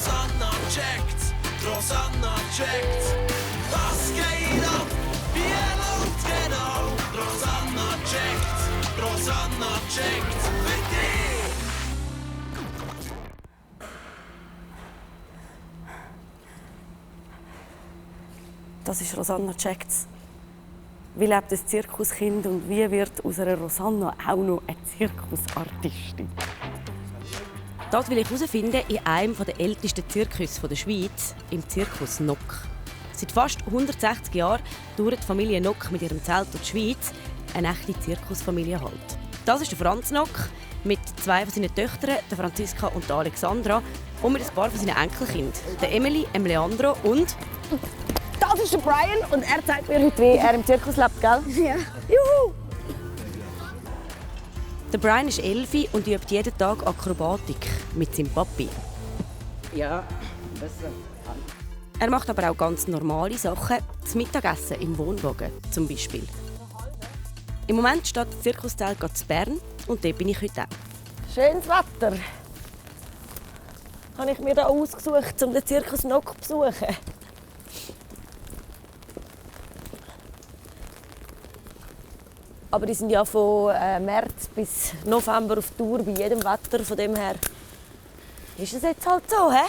Rosanna checkt, Rosanna checkt. Was geht ab? Wie und genau? Rosanna checkt, Rosanna checkt. Für dich! Das ist Rosanna checkt's. Wie lebt ein Zirkuskind und wie wird aus einer Rosanna auch noch eine Zirkusartistin? Das will ich herausfinden in einem der ältesten Zirkusse der Schweiz, im Zirkus Nock. Seit fast 160 Jahren dauert die Familie Nock mit ihrem Zelt durch die Schweiz, eine echte Zirkusfamilie halt. Das ist der Franz Nock mit zwei von seinen Töchtern, der Franziska und der Alexandra, und mit ein paar von seinen Enkelkindern, der Emily, dem Leandro und... Das ist der Brian und er zeigt mir heute, wie er im Zirkus lebt, gell? Ja. Juhu! Der Brian ist 11 und übt jeden Tag Akrobatik mit seinem Papi. Ja, besser. Er macht aber auch ganz normale Sachen, das Mittagessen im Wohnwagen zum Beispiel. Im Moment steht das Zirkuszelt in Bern und dort bin ich heute auch. Schönes Wetter. Habe ich mir da ausgesucht, um den Zirkus Nock zu besuchen. Aber die sind ja von März bis November auf Tour bei jedem Wetter. Von dem her ist es jetzt halt so, hä?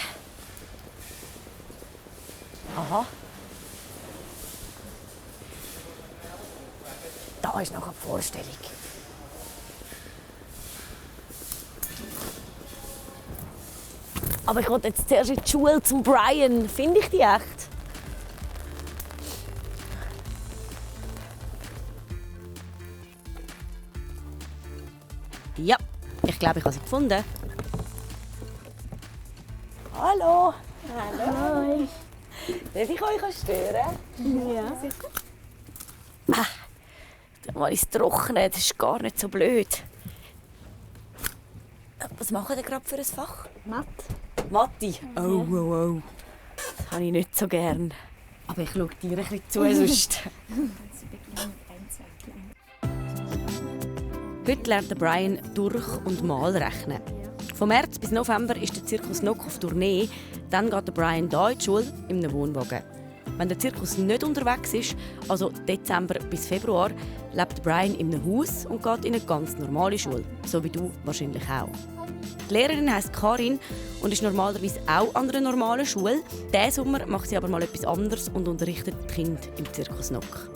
Aha. Da ist noch eine Vorstellung. Aber ich wollte jetzt zuerst in die Schule zum Brian. Finde ich die echt? Ja, ich glaube, ich habe sie gefunden. Hallo. Hallo. Darf ich euch stören? Ja. Mal ins Trockene, das ist gar nicht so blöd. Was machen ihr gerade für ein Fach? Matt. Mathe. Oh. Das habe ich nicht so gern. Aber ich schaue dir ein bisschen zu, sonst. Heute lernt der Brian durch- und Malrechnen. Von März bis November ist der Zirkus Nock auf Tournee. Dann geht der Brian hier in die Schule, in einem Wohnwagen. Wenn der Zirkus nicht unterwegs ist, also Dezember bis Februar, lebt Brian in einem Haus und geht in eine ganz normale Schule. So wie du wahrscheinlich auch. Die Lehrerin heisst Karin und ist normalerweise auch an einer normalen Schule. Diesen Sommer macht sie aber mal etwas anderes und unterrichtet die Kinder im Zirkus Nock.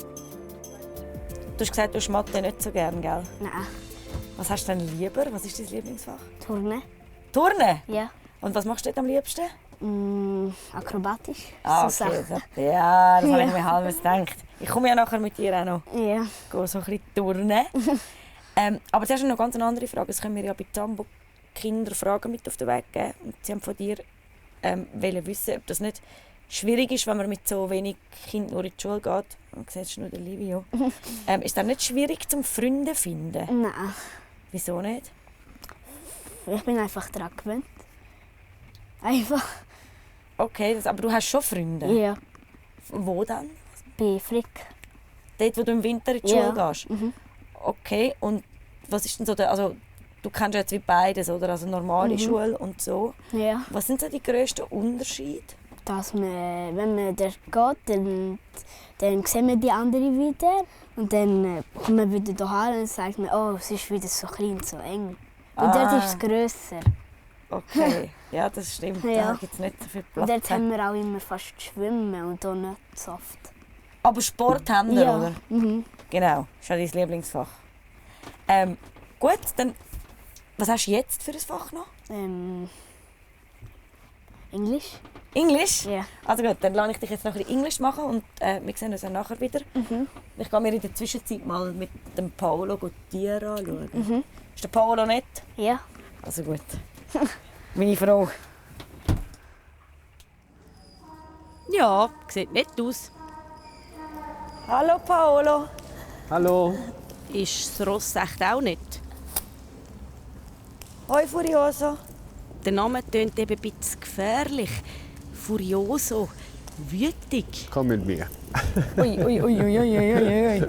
Du hast gesagt, du hast Mathe nicht so gern, gell? Nein. Was hast du denn lieber? Was ist dein Lieblingsfach? Turnen. Turnen? Ja. Und was machst du dort am liebsten? Akrobatisch. Ah, So okay. Sachen. Ja, das habe ich Ja. mir halb gedacht. Ich komme ja nachher mit dir auch noch Ja. so ein bisschen turnen. Aber zuerst noch eine ganz andere Frage. Das können wir ja bei Zambo Kinder Fragen mit auf den Weg geben. Und sie haben von dir wollen wissen, ob das nicht schwierig ist, wenn man mit so wenig Kindern nur in die Schule geht. Du siehst nur den Livio. Ist das nicht schwierig, zum Freunde zu finden? Nein. Wieso nicht? Ich bin einfach daran gewöhnt. Einfach. Okay, aber du hast schon Freunde. Ja. Wo dann? Bei Frick. Dort, wo du im Winter in die Ja. Schule gehst? Okay, und was ist denn so der, also du kennst ja jetzt wie beides, oder? Also normale Schule und so. Ja. Was sind so die grössten Unterschiede? Dass man, wenn man dort geht, dann sehen wir die anderen wieder. Und dann kommt man wieder hierher und sagt man, oh, es ist wieder so klein und so eng. Und dort ist es grösser. Okay, ja, das stimmt. Ja. Da gibt es nicht so viel Und dort Platz. haben wir auch immer fast schwimmen und auch nicht so oft. Aber Sport haben wir, oder? Mhm. Genau, ist ja dein Lieblingsfach. Gut, dann was hast du jetzt für ein Fach noch? Englisch? Englisch? Ja. Also gut, dann lasse ich dich jetzt noch ein bisschen Englisch machen und wir sehen uns dann nachher wieder. Ich gehe mir in der Zwischenzeit mal mit dem Paolo Tiere anschauen. Ist der Paolo nett? Ja. Also gut. Meine Frau. Ja, sieht nett aus. Hallo Paolo. Hallo. Ist das Ross echt auch nicht? Hoi Furioso. Der Name tönt eben ein bisschen gefährlich. Furioso. Wütig. Komm mit mir. Ui.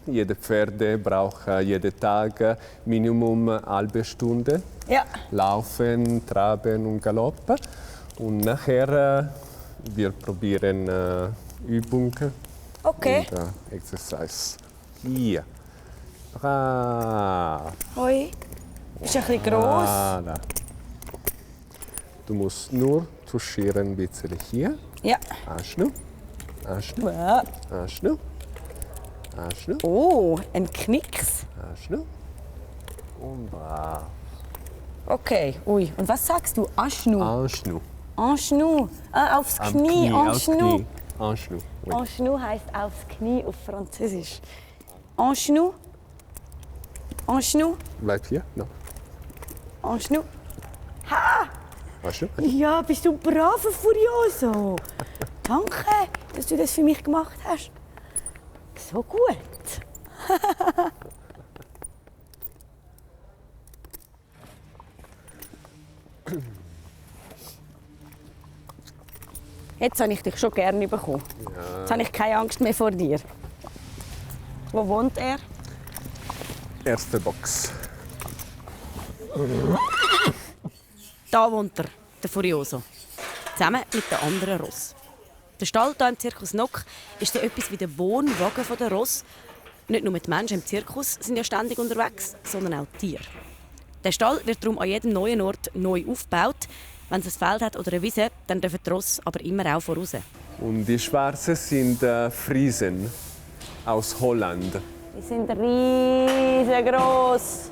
Jede Pferde braucht jeden Tag Minimum eine halbe Stunde. Ja. Laufen, traben und galoppen. Und nachher wir probieren Übungen Okay. und Exercise. Hier. Brav. Hoi. Bist ein bisschen gross. Voilà. Du musst nur touchieren ein bisschen hier. Ja. Anschnu. Anschnu. Ja. Anschnu. Anschnu. Oh, ein Knicks. Anschnu. Und brav. Okay. Ui. Und was sagst du? Anschnu. Anschnu. Anschnu. Ah, aufs Am Knie. aufs Anschnu. Knie. Anschnu. Oui. Anschnu heisst aufs Knie auf Französisch. Anschnu. Anschnu. Bleib hier. No. Anschnu. Anschnu. Ja, bist du ein braver Furioso. Danke, dass du das für mich gemacht hast. So gut. Jetzt habe ich dich schon gerne bekommen. Jetzt habe ich keine Angst mehr vor dir. Wo wohnt er? Erste Box. Da wohnt er, der Furioso. Zusammen mit den anderen Ross. Der Stall hier im Zirkus Nock ist so etwas wie der Wohnwagen der Ross. Nicht nur die Menschen im Zirkus sind ja ständig unterwegs, sondern auch die Tiere. Der Stall wird darum an jedem neuen Ort neu aufgebaut. Wenn es ein Feld hat oder eine Wiese, dann dürfen die Ross aber immer auch voraus. Und die Schwarzen sind Friesen aus Holland. Die sind riesengroß.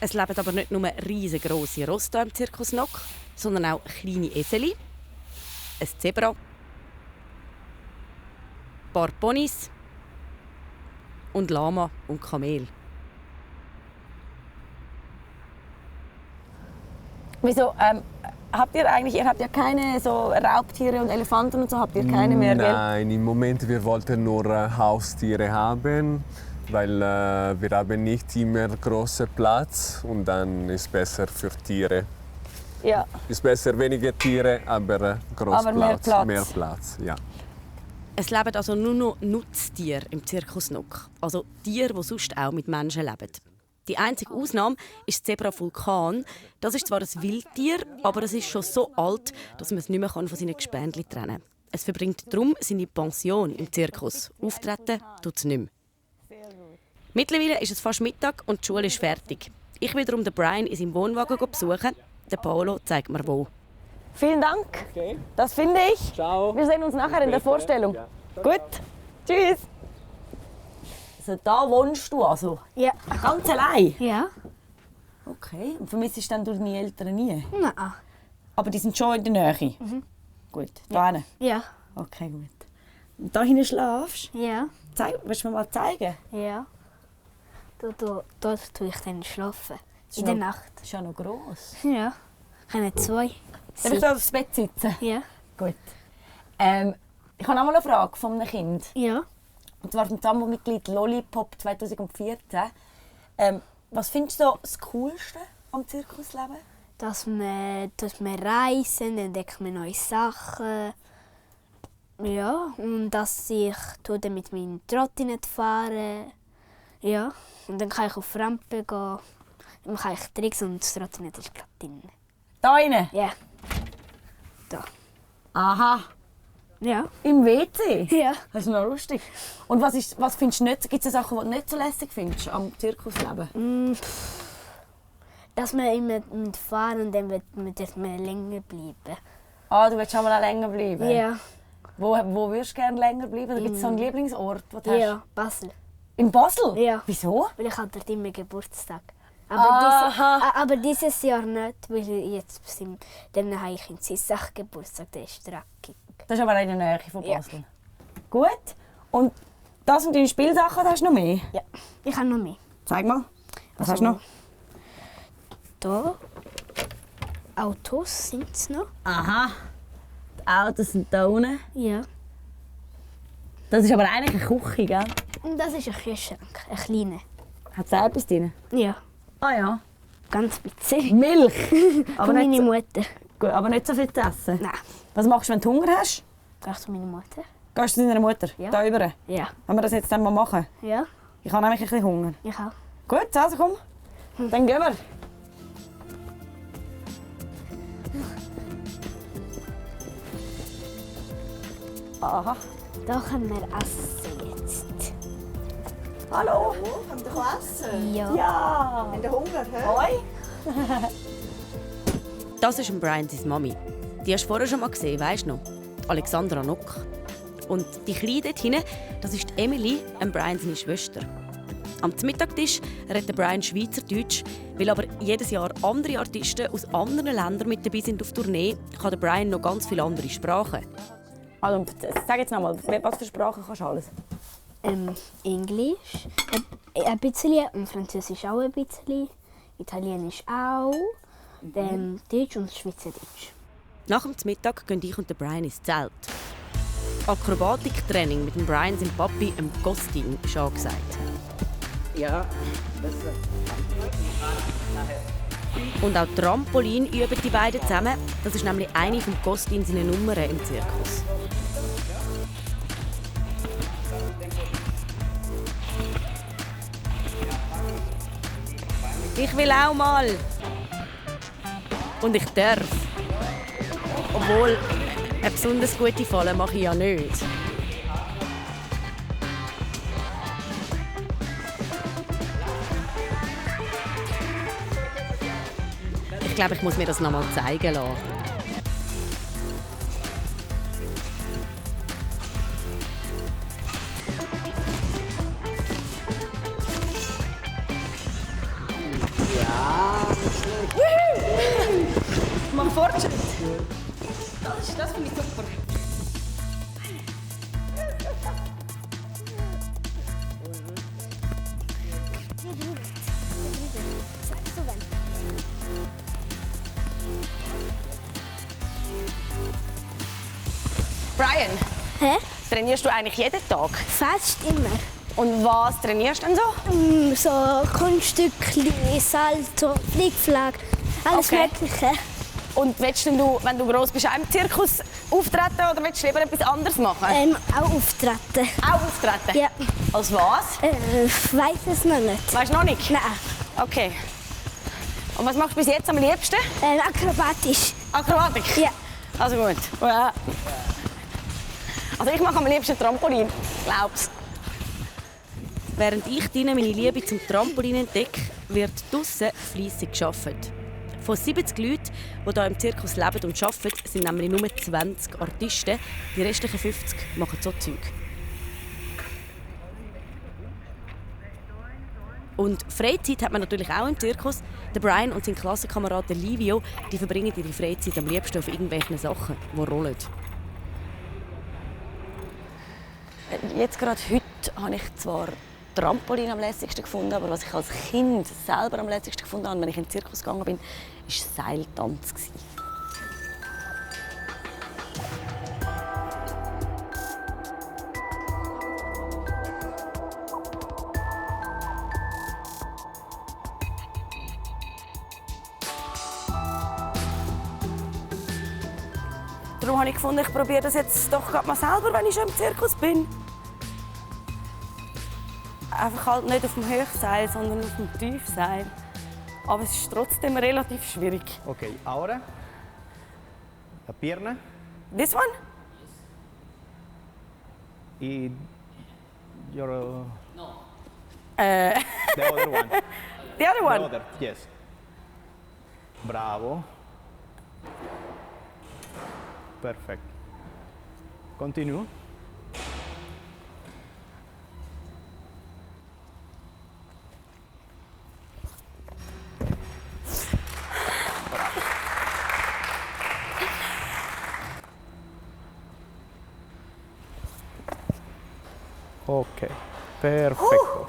Es leben aber nicht nur riesengroße Ross hier im Zirkus Nock, sondern auch kleine Eseli, ein Zebra, ein paar Ponys und Lama und Kamel. Wieso? Habt ihr eigentlich, ihr habt ja keine so Raubtiere und Elefanten und so, habt ihr keine mehr, gell? Nein, im Moment wir wollten nur Haustiere haben, weil wir haben nicht immer großen Platz und dann ist besser für Tiere. Ja. Ist besser weniger Tiere, aber groß Aber mehr Platz. Mehr Platz, ja. Es leben also nur noch Nutztiere im Zirkus Nock, also Tiere, die sonst auch mit Menschen leben. Die einzige Ausnahme ist das Zebra Vulkan. Das ist zwar ein Wildtier, aber es ist schon so alt, dass man es nicht mehr von seinen Gespendli trennen kann. Es verbringt darum seine Pension im Zirkus. Auftreten tut es nicht mehr. Mittlerweile ist es fast Mittag und die Schule ist fertig. Ich will darum den Brian in seinem Wohnwagen besuchen. Der Paolo zeigt mir wo. Vielen Dank. Okay. Das finde ich. Ciao. Wir sehen uns nachher in der Vorstellung. Gut. Tschüss. Also da wohnst du also? Ja. Ganz allein? Ja? Okay. Und vermisst du dann deine Eltern nie? Nein. Aber die sind schon in der Nähe? Gut. Da hinten? Ja. Okay, gut. Und da hinten schlafst Ja. du? Willst du mir mal zeigen? Ja. Dort tue ich dann schlafen. ist In der noch- Nacht. Das ist ja noch gross. Ja. Können zwei. Soll ich da aufs Bett sitzen? Ja. Gut. Ich habe noch mal eine Frage von einem Kind. Ja. Und zwar vom Tambo-Mitglied Lollipop 2014. Was findest du so das Coolste am Zirkusleben? Dass wir reisen, dann entdecken wir neue Sachen. Ja, und dass ich dann mit meinem Trottinett fahren. Ja, und dann kann ich auf Rampe gehen. Dann kann ich Tricks und das Trottinett ist gerade drin. Da rein? Ja. Da. Aha. Ja. Im WC? Ja. Das ist noch lustig. Und was findest du nicht? Gibt es Sachen, die du nicht so lässig findest am Zirkusleben? Dass wir immer fahren und dann dürfen wir länger bleiben. Ah, du willst schon mal länger bleiben? Ja. Wo würdest du gerne länger bleiben? Oder gibt es so einen Lieblingsort, den du hast? Ja, Basel. In Basel? Ja. Wieso? Weil ich habe dort immer Geburtstag. Aha. Aber dieses Jahr nicht, weil dann habe ich in Zissach Geburtstag, der ist dreckig. Das ist aber in der Nähe von Ja. Basel. Gut. Und das und deine Spielsachen, hast du noch mehr? Ja, ich habe noch mehr. Zeig mal. Was hast du noch? Hier Autos sind es noch. Aha. Die Autos sind da unten. Ja. Das ist aber eigentlich eine Küche, gell? Und das ist ein Kühlschrank, ein kleiner. Hat es auch etwas drin? Ja, Ah ja. ganz bisschen. Milch. aber, Von nicht meiner so, Mutter. gut, aber nicht so viel zu essen. Nein, Was machst du, wenn du Hunger hast? gehst du zu meiner Mutter? Gehst du zu deiner Mutter? Ja. Da rüber? Ja. Wenn wir das jetzt dann mal machen? Ja, Ich habe nämlich ein bisschen Hunger. ich auch. Gut, also komm. Dann gehen wir. Aha. Da können wir essen jetzt. Hallo. Haben wir essen? Ja. Ja. Haben wir Hunger? Hä? Hoi. Das ist Brian seine Mami. Die hast du vorher schon mal gesehen, weisst du noch? Alexandra Nock. Und die Kleine dort hinten, das ist Emily, Brian seine Schwester. Am Mittagstisch redet Brian Schweizerdeutsch, weil aber jedes Jahr andere Artisten aus anderen Ländern mit dabei sind auf Tournee, kann der Brian noch ganz viele andere Sprachen. Also, sag jetzt nochmal, was für Sprachen kannst du alles? Englisch, ein bisschen, und Französisch auch ein bisschen, Italienisch auch, dann Deutsch und Schweizerdeutsch. Nach dem Mittag gehen ich und der Brian ins Zelt. Akrobatiktraining mit dem Brian, seinem Papi, Gostin, ist angesagt. Ja, besser. Und auch Trampolin üben die beiden zusammen. Das ist nämlich eine von Gostin seiner Nummern im Zirkus. Ich will auch mal. Und ich darf. Obwohl, eine besonders gute Falle mache ich ja nicht. Ich glaube, ich muss mir das noch mal zeigen lassen. Mach Fortschritt. Das finde ich super. Brian, Hä? trainierst du eigentlich jeden Tag? Fast immer. Und was trainierst du denn so? So Kunststückchen, Salto, Flickflack, alles Okay. Mögliche. Und willst denn du, wenn du gross bist, auch im Zirkus auftreten oder willst du lieber etwas anderes machen? Auch auftreten. Auch auftreten? Ja. Als was? Weiß es noch nicht. Weißt du noch nicht? Nein. Okay. Und was machst du bis jetzt am liebsten? Akrobatisch. Akrobatik? Ja. Also gut. Ja. Also ich mache am liebsten Trampolin, glaub's. Während ich drinnen meine Liebe zum Trampolin entdecke, wird draussen fleissig gearbeitet. Von 70 Leuten, die hier im Zirkus leben und arbeiten, sind nämlich nur 20 Artisten. Die restlichen 50 machen so Zeug. Und Freizeit hat man natürlich auch im Zirkus. Der Brian und sein Klassenkamerad Livio, die verbringen ihre Freizeit am liebsten auf irgendwelchen Sachen, die rollen. Jetzt gerade heute habe ich zwar Trampolin am lässigsten gefunden, aber was ich als Kind selber am lässigsten gefunden habe, wenn ich in den Zirkus gegangen bin, war Seiltanz. Darum habe ich gefunden, ich probiere das jetzt doch gerade mal selber, wenn ich schon im Zirkus bin. Einfach halt nicht auf dem Hochseil, sondern auf dem Tiefseil. Aber es ist trotzdem relativ schwierig. Ok, ahora la pierna This one? y your Uh, the other one. the other The one? other, yes. Bravo. Perfect. Continue. Ok, perfecto.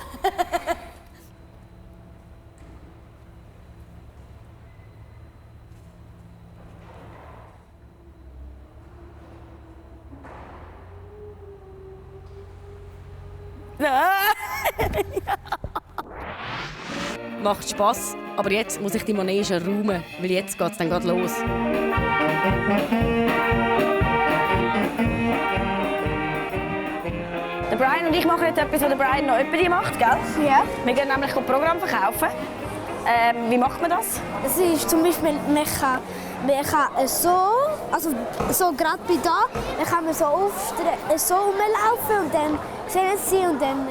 Macht Spass, aber jetzt muss ich die Manege räumen, weil jetzt geht es dann gerade los. Der Brian und ich machen jetzt etwas, was der Brian noch öppe macht, gell? Ja. Wir gehen nämlich ein Programm verkaufen. Wie macht man das? Es ist zum Beispiel, man kann so Also so gerade bei da, dann kann man so so rumlaufen und dann sehen sie und dann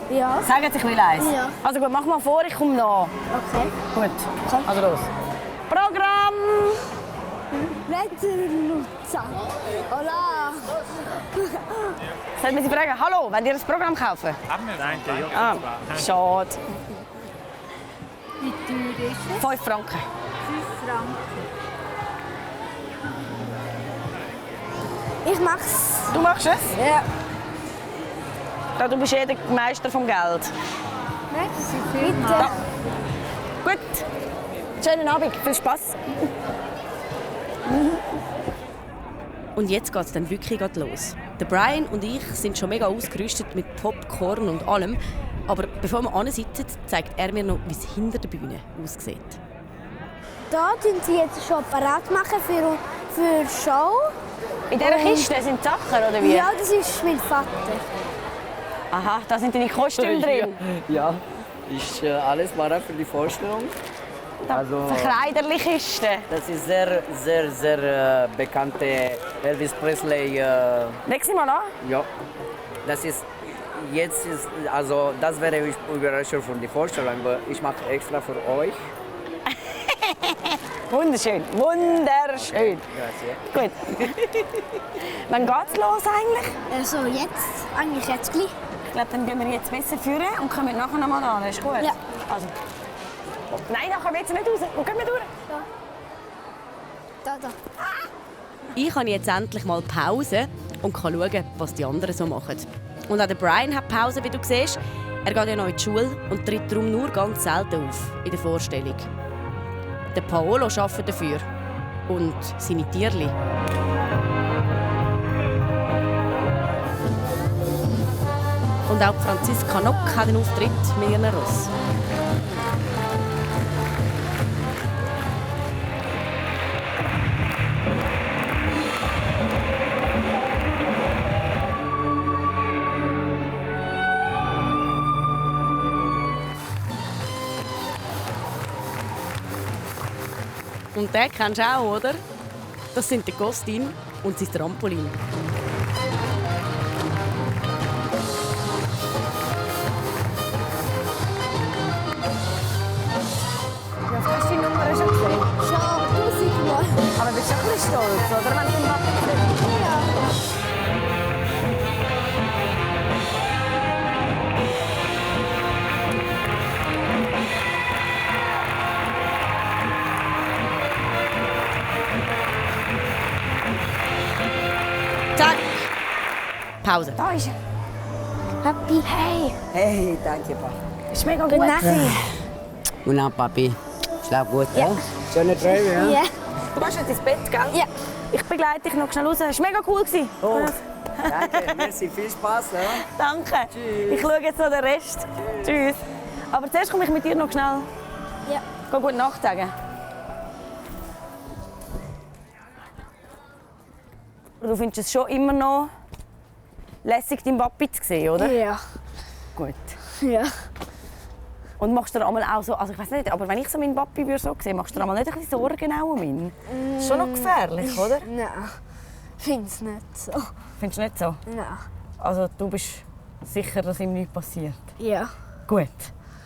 ja. Sagen Sie, ich will eins. Ja. Also gut, mach mal vor, ich komme nach. Okay. Gut, also los. Programm! Blätterlutzer. Hola. Sollen wir Sie fragen, hallo, wollt ihr das Programm kaufen? Danke, ja. Ah, schade. Wie teuer ist es? 5 Franken. 5 Franken. Ich mach's. Du machst es? Ja. Ja, du bist der Meister vom Geld. Merci vielmals. Gut. Schönen Abend, viel Spaß. Und jetzt geht es dann wirklich los. Der Brian und ich sind schon mega ausgerüstet mit Popcorn und allem. Aber bevor wir ansitzen, zeigt er mir noch, wie es hinter der Bühne aussieht. Da tun sie jetzt schon parat machen für die Show. In dieser Kiste sind die Sachen, oder wie? Ja, das ist mein Vater. Aha, da sind deine Kostüme drin. Ja, ist alles parat für die Vorstellung. Also, Verkleiderli-Kiste. das ist sehr bekannte Elvis Presley. Leg sie mal an. Ja, das ist also das wäre Überraschung von der Vorstellung, aber ich mache extra für euch. Wunderschön, wunderschön. Grazie. Gut. Wann geht's los eigentlich? Also jetzt, eigentlich jetzt gleich. Ich glaube, dann gehen wir jetzt besser führen und kommen nachher noch mal an. Ist gut? Ja. Also. Nein, nachher wird sie nicht raus. Wo gehen wir durch? Da. Ich habe jetzt endlich mal Pause und kann schauen, was die anderen so machen. Und auch der Brian hat Pause, wie du siehst. Er geht ja noch in die Schule und tritt darum nur ganz selten auf in der Vorstellung. Der Paolo arbeitet dafür. Und seine Tierli. Und auch Franziska Nock hat einen Auftritt mit ihren Ross. Und den kennst du auch, oder? Das sind der Gostin und sein Trampolin. Ja, hast du die Nummer schon gesehen? Schon 1000 Mal. Aber bist du auch ein bisschen stolz, oder? Wenn du den Wappen siehst? Ja. Zack! Pause. Da ist er. Papi. Hey, Hey, danke, Papa. ist mega Gute gut. Nacht. Gute Nacht, Papi. Schlaf gut, ja? Schöne Träume, ja? Ja. Du gehst jetzt ins Bett, gell? Ja. Ich begleite dich noch schnell raus. Es war mega cool. Oh, danke, merci, viel Spaß, ja? Danke. Tschüss. Ich schaue jetzt noch den Rest. Tschüss. Aber zuerst komme ich mit dir noch schnell Ja. gute Nacht sagen. Du findest es schon immer noch lässig, deinen Papi zu sehen, oder? Ja. Gut. Ja. Und machst du dir einmal auch so, also ich weiß nicht, aber wenn ich so meinen Papi würde so sehen, machst du dir einmal nicht ein bisschen Sorgen auch um ihn? Das ist schon noch gefährlich, oder? Nein. Find's nicht so. Findest du nicht so? Nein. Also du bist sicher, dass ihm nichts passiert? Ja. Gut.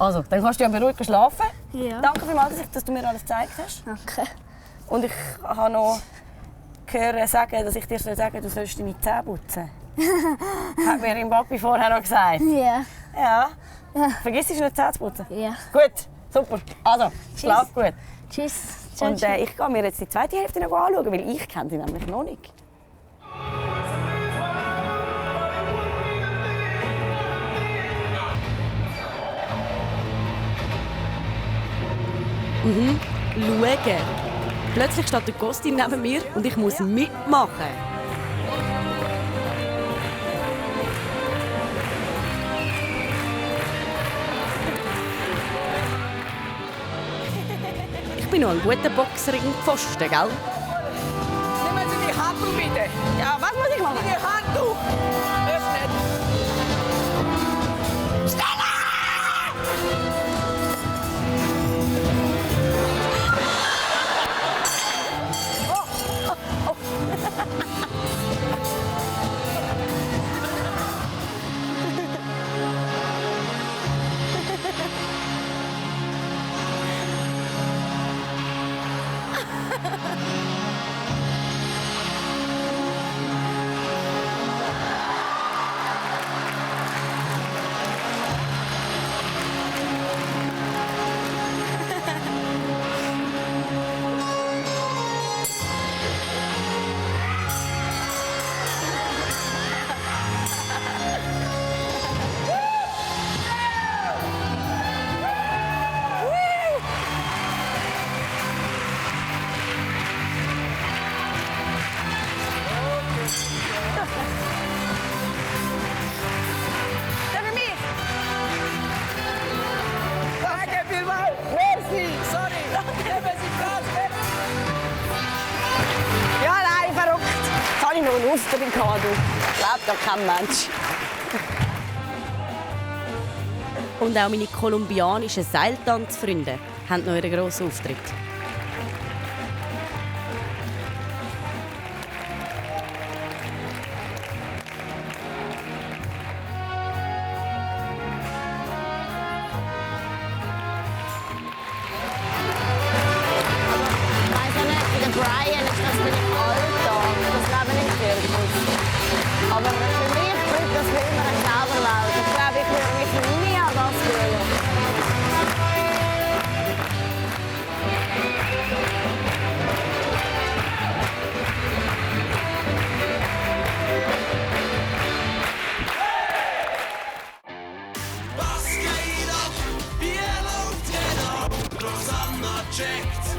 Also, dann kannst du ja beruhigt schlafen. Ja. Danke vielmals, dass du mir alles gezeigt hast. Danke. Und ich habe noch gehört sagen, dass ich dir sagen soll, du sollst deine Zähne putzen. Hat mir dein Papi vorher noch gesagt. Ja. Ja. Vergiss nicht, die Zähne zu putzen. Ja. Gut, super. Also, schlaf gut. Tschüss. Ciao, Und ich gehe mir jetzt die zweite Hälfte noch anschauen, weil ich kenne sie nämlich noch nicht. Schauen. Plötzlich steht der Gostin neben mir und ich muss mitmachen. Ich bin noch ein guter Boxer im Pfosten, gell? Nehmen Sie die Handtuch bitte. Ja, was muss ich machen? Die Handtuch. Öffnen. noch einen Auftritt gehabt, du. Glaubt doch kein Mensch. Und auch meine kolumbianischen Seiltanzfreunde haben noch einen grossen Auftritt. Brian ist das mein Alltag, das Leben im Zirkus. Aber für mich bringt das für immer eine Zauberwelt. Ich glaube, ich würde mich nie an das gewöhnen. Was geht ab? Wie läuft jeder? Rosanna checkt